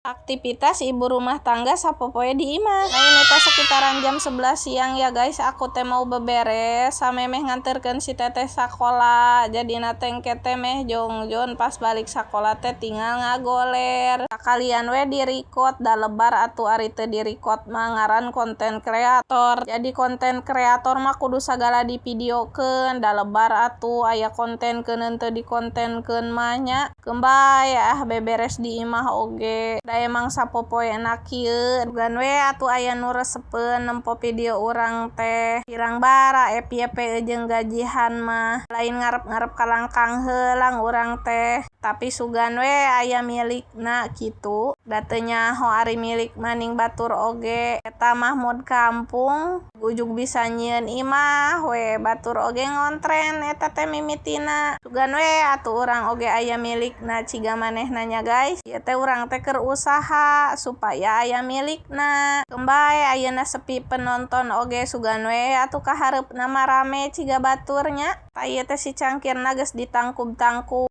Aktivitas ibu rumah tangga sapopoe di imah. Nah, ini teh sekitaran jam 11 siang ya, guys. Aku teh mau beberes samemeh nganterkeun si teteh sakola. Jadina teh engke teh meh jongjon, pas balik sakola teh tinggal ngagoler. Sakalian we di record, da lebar atuh ari teu di record mah, ngaran konten kreator. Jadi konten kreator mah kudu sagala divideokeun, da lebar atuh aya kontenkeun teu dikontenkeun mah nya. Keun bae ah beberes di imah oge. Da emang sapopoena kieu. Sugan we atuh aya nu resepeun nempo video urang teh. Pirang bara FYP jeung gajihan mah. Lain ngarep-ngarep kalangkang heulang urang teh. Tapi sugan we aya milikna kitu. Da teu nyaho ari milik maning batur oge. Eta Mahmud kampung ujug bisa nyieun imah we, batur oge ngontren eta teh mimitina. Sugan we atuh urang oge aya milikna ciga manehna nya, guys. Ieu teh urang teh keur usaha supaya aya milikna. Keun bae ayeuna sepi penonton oge, sugan we atuh kahareupna mah rame ciga batur nya. Tah, ieu teh si cangkirna geus ditangkub-tangkub.